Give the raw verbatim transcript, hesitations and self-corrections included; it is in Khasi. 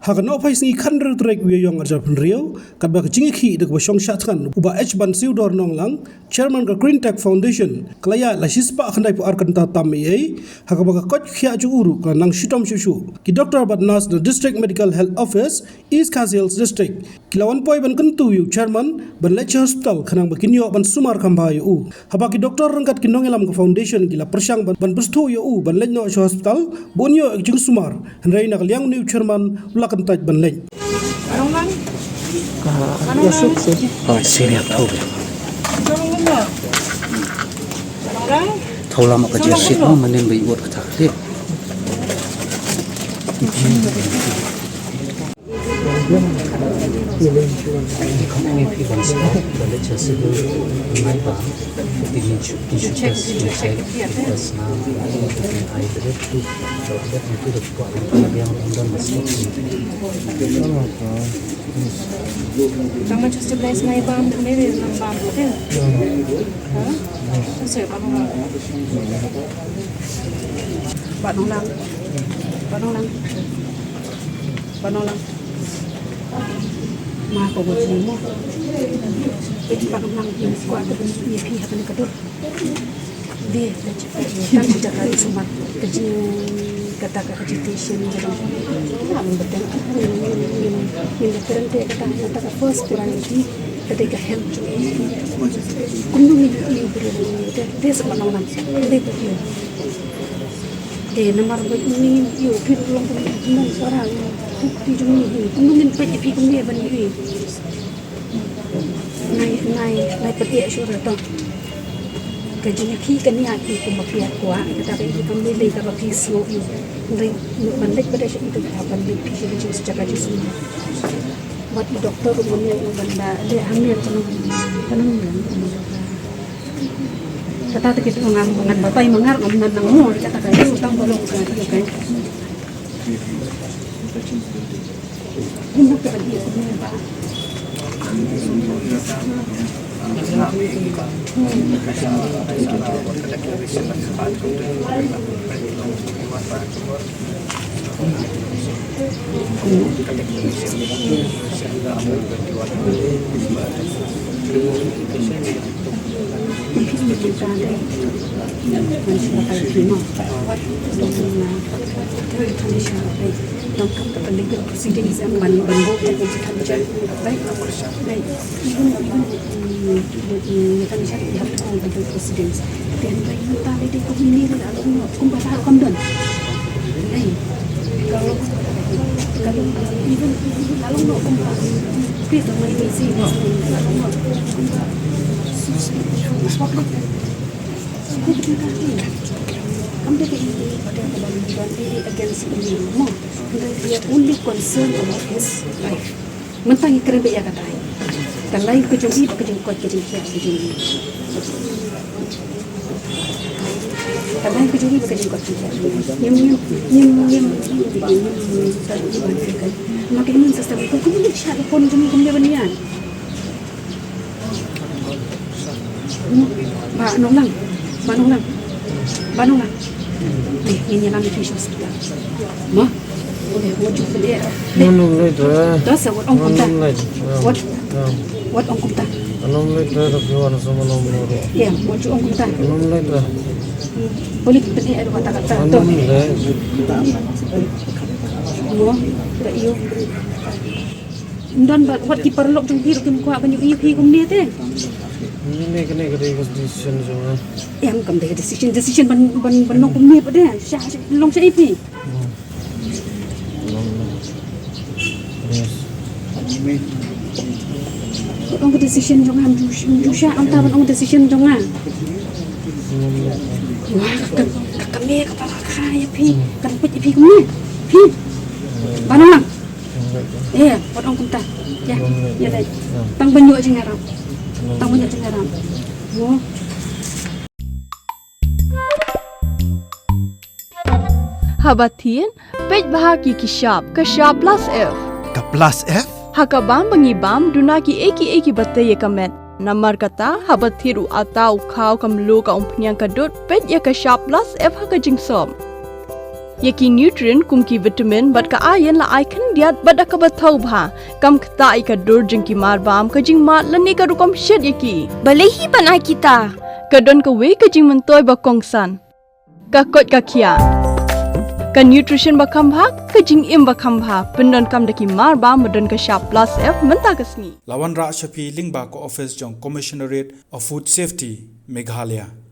Ha ka nohphai sngi khathynriew tarik u Ïaïong arhajar phew hynriew, katba ka jingïakhih da kaba shong shah thngan u Bah H Ban Siewdor Nonglang, Chairman ka Green Tech Foundation, ka la ïaid la shispah khyndaiphew ar kynta tam eiei, ha kaba ka koit ka khiah jong u ruh ka la nang shitom shuh shuh. Ki doktor bad nurse na District Medical Health Office, East Khasi Hills District, ki la wan poi ban kyntu ïa u Chairman ban leit sha hospital khnang ba kin ïoh ban sumar kham bha ïa u. Haba ki doktor ryngkat ki nongïalam ka foundation ki la pyrshang ban, ban pyrshang ïa u ban leit noh sha hospital ba un ïoh jingsumar, hynrei na ka liang une u Chairman u la kyntait ban leit. Hoi, senior thaw. Thaw lama ka jersey, oh, manin ba i wot ka thak lip. Tama just to bless my bam, maybe my bam, okay? Huh? Kasi, ano nga? Ba Nonglang. Ba Nonglang. Ba Nonglang. Ma ko ko mo. Eti Ba Nonglang, ni ko ata ni phi ha ka dur. Dei, tang kita ka sumar, ka jing, kata ka agitation, ka jing, ïa, mynta, ngin, ngin, ngin ïa kren te kata, kata ka first priority, ka dei ka health. Kumno ngin ïa, ïa, ïa, ïa, dei, dei sa Ba Nonglang, dei ba ïa. Dei, namar ba ngin ïa, phi ruh long kumno, kumno, para, kumno, kumno ngin peit ïa phi kumno ban ïa. Ngai, ngai, ngai pyrshah shuh ruh to. Ka jingïakhih kane ïa phi kumba phi ïa kwah, kata ka ïa phi kam lei lei kaba phi sngew ïa. Ngai, ban leit pat sha ïa to, ban leit phi sha ka jingsuk, ka jingsuk. Bad i doktor ruh mynne ruh ban da leh hangne, kata te kito ngam, ngan batai ma nga ruh ngam nang nang mo, kata ka ïa tang ba long ka ïa ka. Right. Even, even, mm, mm, you can check, you have to go with the presidents. Then, like, you can't let it go, you need it, I don't know, kumba ta, come done. Hey, kalau, kalau, even, even, I don't know, kumba, please don't mind me saying this name, I don't know, kumba, public. Kam dei ka ïa, ka dei ka ban, ban ïa against me, mo. Ka dei ka only concern about his life. Mynta ngi kren beit ïa kata. Ka life ka jong i bad ka jingkoit ka jingkhiah ka jong i. Ka life ka jong i bad ka jingkoit ka jingkhiah. Ngim, ngim, ngim, ngim, ngim, ngim, ngim, ngim, ma ka immune system, ka, ka immune system ka jong i kam dei ban ïa. Ba Nonglang, Ba Nonglang, Ba Nonglang. Dei, ngin ïalam ïa phi sha hospital. Ma? Dei, wat ju pyneh. Dei. Nonglang dei. Dei, sa wat ong kumta. Nonglang dei. Wat, wat ong kumta. Nonglang dei, da phi wan sa ma nonglang dei. Ïa, wat ju ong kumta. Nonglang dei. Boleh pyneh ïa kata kata. Nonglang dei. Mo, da ïoh. Ym don ba wat ki paralok jong phi ruh kim kwah ban ïohi ïa phi kumne te. Kane, kane ka dei ka decision jong nga. Em, kam dei ka decision, decision ban, ban, ban long kumne pat de. Sha, sha, long sha ïa phi. Hmm. Long, long. Yes. Wat ong ka decision jong nga, ym ju, ym ju shah ynda ban ong decision jong nga. Hmm. Wah, ka, ka, ka kmie ka para ka ïa phi, kan peit ïa phi kumne. Phi. Ba Nonglang. Eh, wat ong kumta. Ïa, ïa leit. Tang ban ïoh jingïarap. Tang ban ïoh jingïarap. Mo. Haba thied, peit bha ki ki shap, ka shap plus F. Ka plus F? Ha ka bam ba ngi bam, duna kiei kiei kiba tei ïa ka met. Namar kata, haba thied u atta, u khaw, ka mluh, ka umphniang, ka dud, peit ïa ka shap plus F ha ka jingsop. Ïa ki nutrient kum ki vitamin bad ka iron la ai khyndiat bad da kaba thaw bha. Kam ktah ïa ka dur jong ki marbam, ka jingmad lane ka rukom shet ïa ki. Balei hi ban ai kita? Ka don kawei ka jingmyntoi ba kongsan. Ka koit ka khiah. Ka nutrition ba kham bha, ka jingim ba kham bha. Pyndonkam da ki marbam ba don ka shap plus F mynta ka sngi. La wanrah sha phi lyngba ka office jong Commissionerate of Food Safety, Meghalaya.